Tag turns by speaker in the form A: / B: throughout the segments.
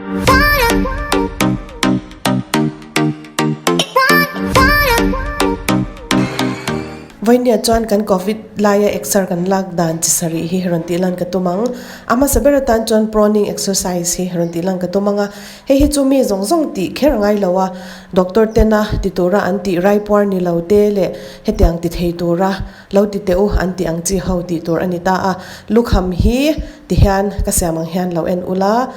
A: Vawinia chuan kan Covid laia exer kan lak dan chi sarih hi rawn tih lan ka tum ang. A hmasa ber atan chuan proning exercise hi rawn tih lan ka tum ang a. Hei hi chu mi zawng zawng tih kher a ngai lo a, doctor tena ti tura an tih raipuar ni lo te leh hetiang ti thei tura lo ti teh u an tih ang chi ho tih tur a ni ta a. Lukham hi ti hian ka siam ang hian lo en ula.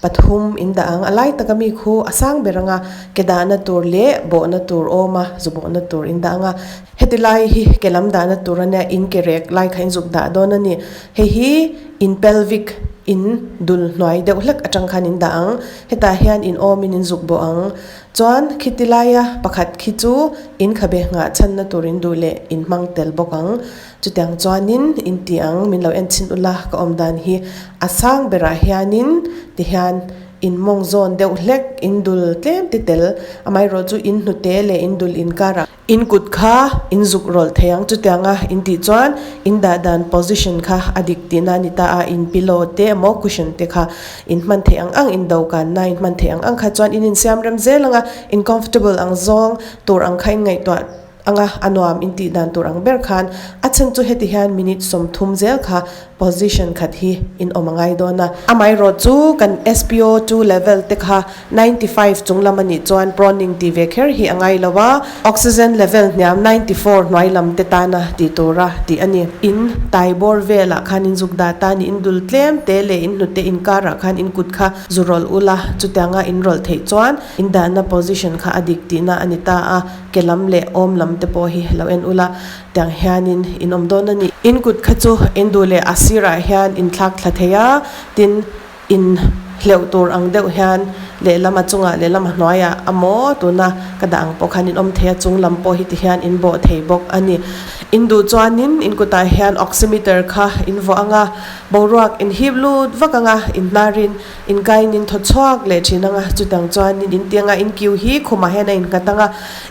A: Pathum in dah ang. A lai taka mi khu a sang ber ang a, ke dahna tur leh bawhna tur awm a, zu bawhna tur in dah ang a. Heti lai hi ke lam dahna tur a nia, in ke rek lai kha in zuk dah dawn a ni. Hei hi in pelvic in dul hnuai deuh hlek atang khan in dah ang. Hetah hian in awmin in zuk bawh ang. Chuan khiti laia pakhat khi chu in khabe nghah chhanna tur in duh leh in hmang tel bawk ang. Chutiang chuanin in ti ang min lo en chhin ula ka awm dan hi a sang berah hianin tihian in mawng zawn deuh hlek in dul tlem ti tel amaherawh chu in hnute leh in dul inkarah in kut kha in zuk rawlh thei ang chutianga in tih chuan in dah dan position kha a dik tihna a ni ta a in pillow te emaw cushion te kha in hman theih ang ang in dawhkanna in hman theih ang ang kha chuan in insiam rem zel ang a in comfortable ang zawng tur ang kha in ngaihtuah Anga a nuam in tih dan tur ang ber khan a chhan chu heti hian minute 30 zel kha position khat hi in awm a ngai dawn a. Amaherawh chu kan SPO2 level te kha 95 chung lam a nih chuan proning tih ve kher hi a ngai lo a, oxygen level hniam 94 hnuai lam te tana tih tura tih a ni. In tai bawr velah khan in zuk dah ta ni in dul tlem te leh in hnute inkarah khan in kut kha zu rawlh ula, chutianga in rawlh theih chuan in dahna position kha a dik tihna a ni ta a. Ke lam leh awm lam te pawh hi lo en ula, tiang hianin in awm dawn a ni. In kut kha chu in duh leh a sirah hian in thlak thla thei a, tin in hleuh tur ang deuh hian lehlam a chungah lehlam a hnuaiah a maw tuna ka dah ang pawh khan in awm thei a, chung lam pawh hi ti hian in bawh thei bawk a ni. In duh chuanin in kutah hian oximeter kha in vuah ang a, boruak in hip lut vak ang a, in hnarin Inkaiin in thaw chhuak leh thin anga, chutang chuanin in tianga in kiu hi khumah hian a innghat anga,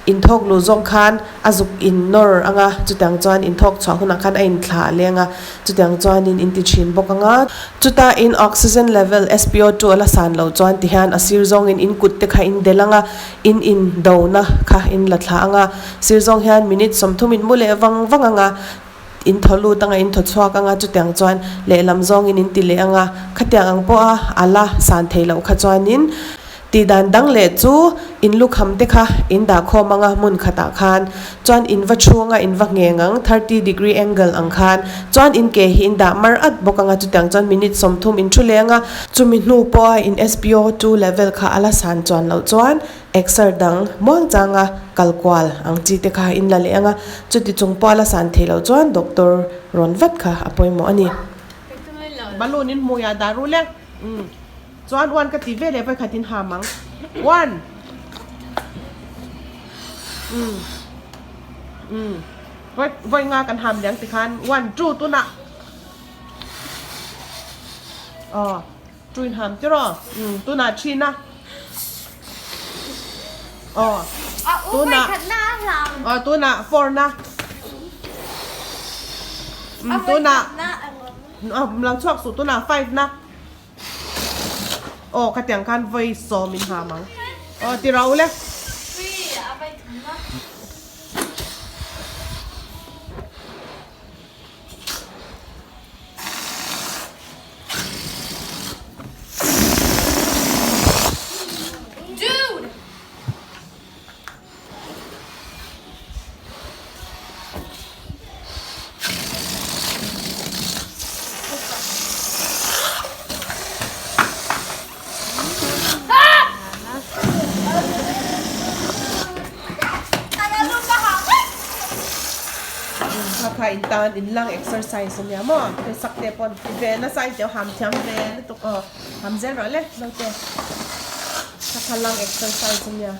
A: in thawk luh zawng khan a zuk in nawr anga, chutiang chuan in thawk chhuah hunah khan a inthlah leng a, chutiang chuanin in ti thin bawk anga. Chuta in oxygen level SPO2 a la san loh chuan ti hian a sir zawngin in kut te kha in delh anga, in in dona kha in la thlah anga, sir zawng hian minute 30 in mu leh vang vang anga, In thaw lut anga in thaw chhuak anga chutiang chuan lehlam zawngin in ti leh anga khatiang ang pawha a la san theih loh kha chuanin tih dan dang leh chu in lukham te kha in dah khawm anga hmun khatah khan chuan in va chhunga in va ngheng ang thirty degree angle ang khan chuan in ke hi in dah mar at bawk anga chutiang chuan minute 30 in thu leh anga chumi hnu pawha in SPO2 level kha a la san chuan loh chuan Exer dang muang changa kal kual ang chi te kha in la leh ang a, chuti chung pawh a la san theih loh chuan doctor rawn vat kha a pawimawh a ni. Balloon in hmui ah dah rul e. Umm chuan one ka ti ve leh vawikhat in ham ang. One. Umm umm vawi vawi nga kan ham leh ang tikhan one two tunah. Aw. Two in ham tiraw? Umm tunah thin a. Aw. Tunah. Aw tunah four na. Umm tunah. Aw lo chhuak suh tunah five na. Aw khatiang khan vawi 10 in ham ang. Aw tiraw le.
B: Dude!
A: Kha in tan in lang exercise ania maw hei sak te pawn ti ve nasa in teuh ham thiam ve lutuk aw ham zel rawh le naute kha kha lang exercise ania.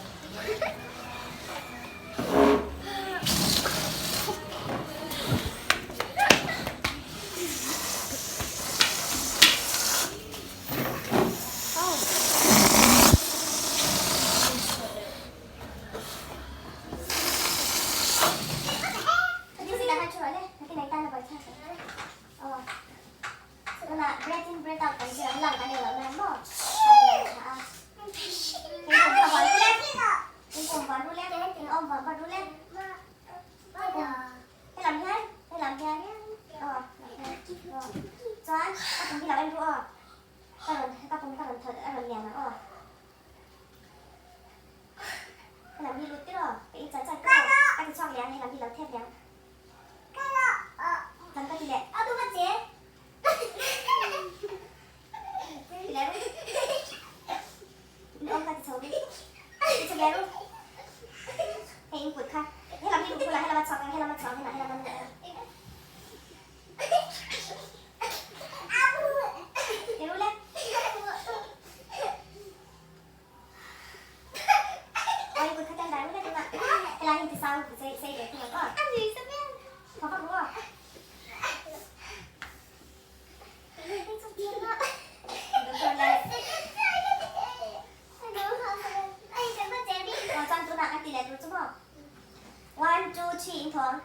B: 3 in thaw ang.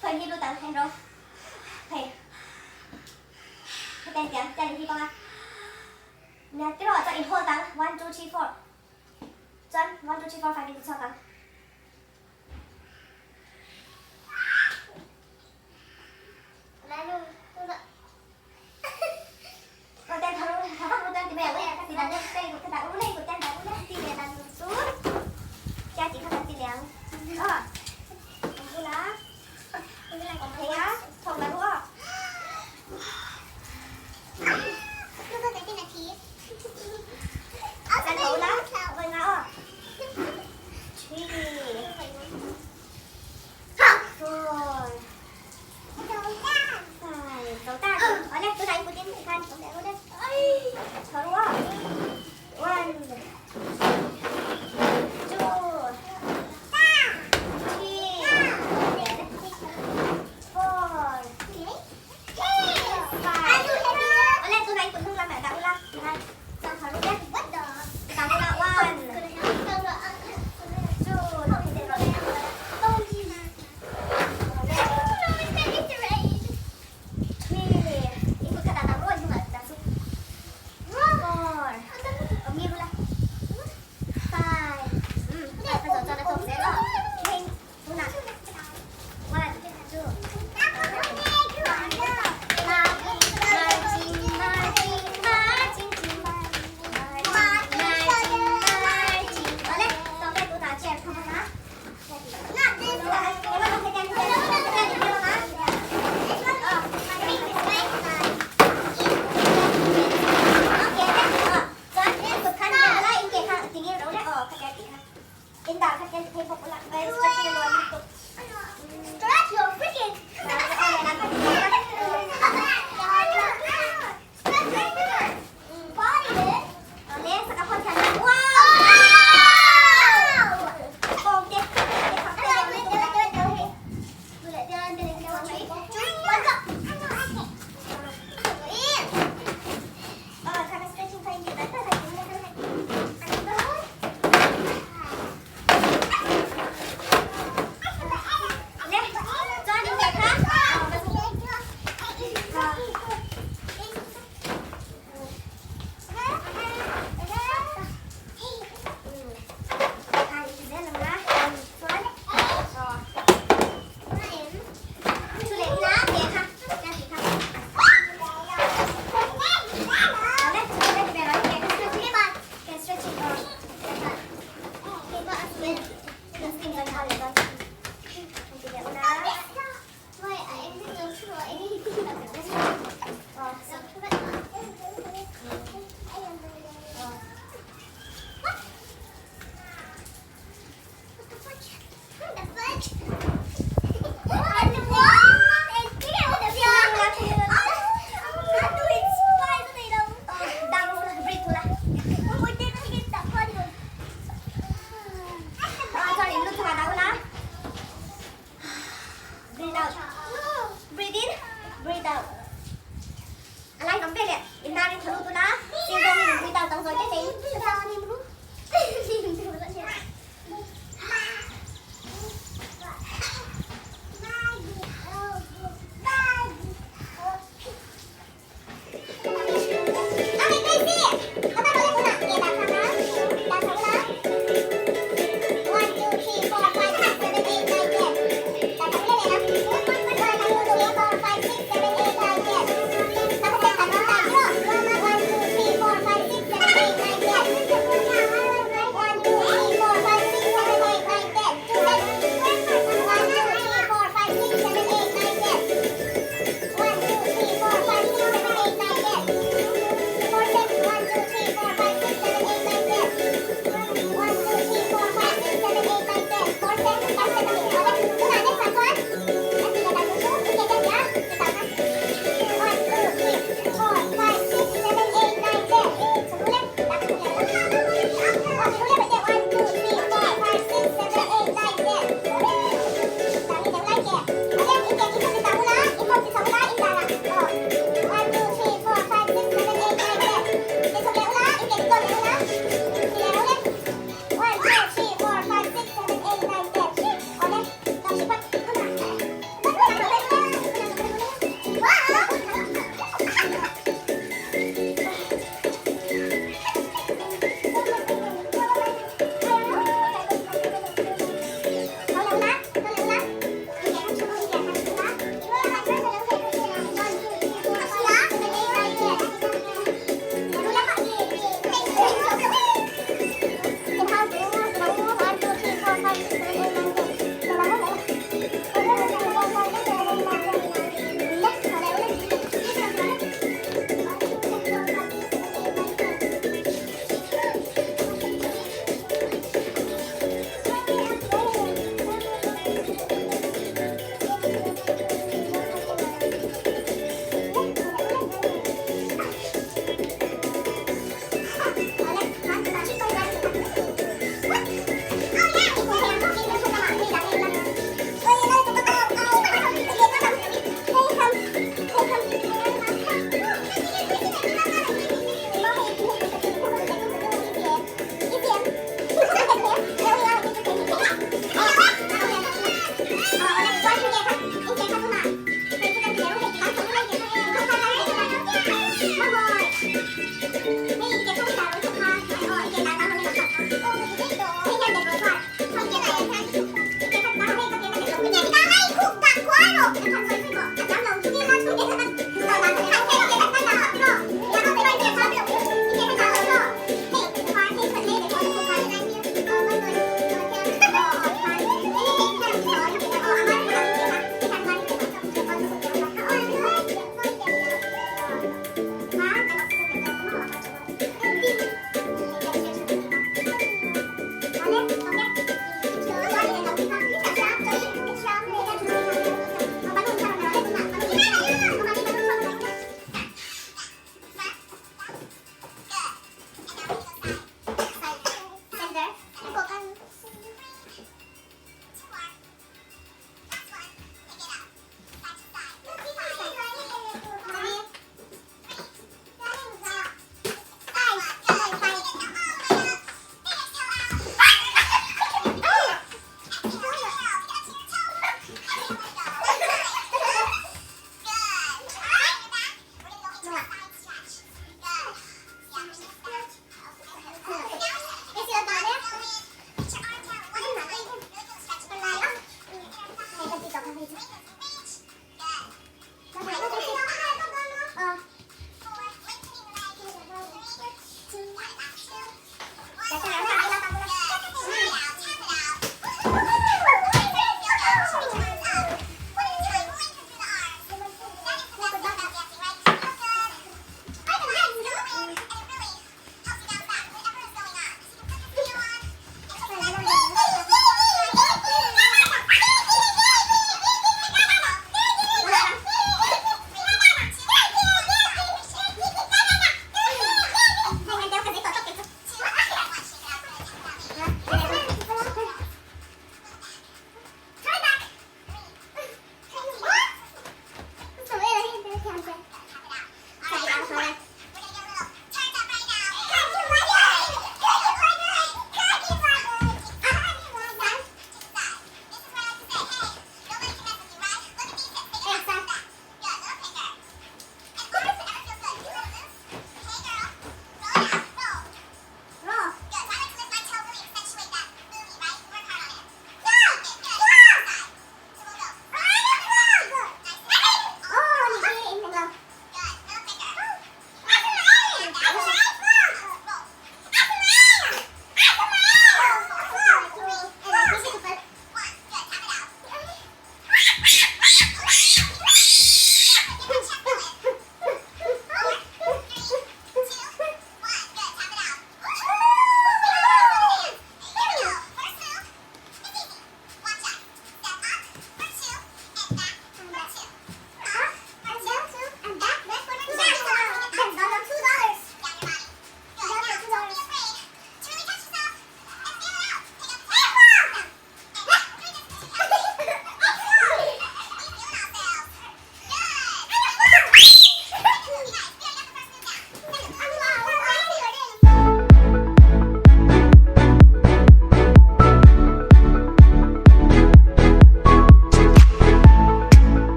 B: Thaw in hip lut ang, en rawh. Hei. Heta in tiang, tiang in hip ang a. Nia tiraw chuan in hold ang, 1 2 3 4. Chuan 1 2 3 4 5 in ti chhuak ang.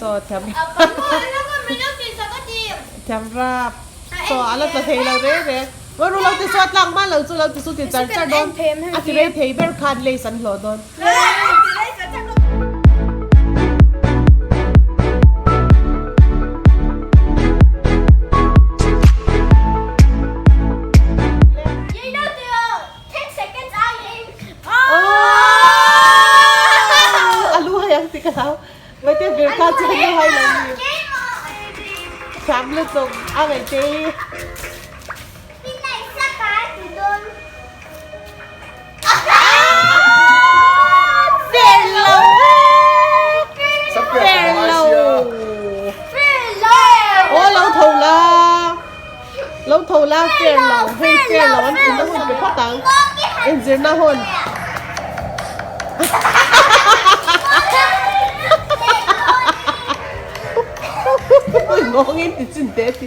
A: Chaw thiam thiam rap chaw a la tla thei lo reng reng. Ngawi ru lo ti chu a tlak hma lo chu lo ti chu ti char char dawn a ti rei thei ber khan lace an hlawh dawn. A lu hai ang tih ka hlau. Maite vir kha chu a lu hai lo mi. Thiam lutuk a ngaihte hi. Fair lo Fair lo Aw lo tho la Lo tho la fair lo hei fair lo an tihna hun pe phawt ang inzirna hun Ngawngin ti chin teh ti.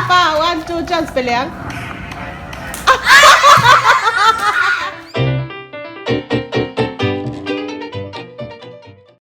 A: Pa, one, two, chance pe leh ang.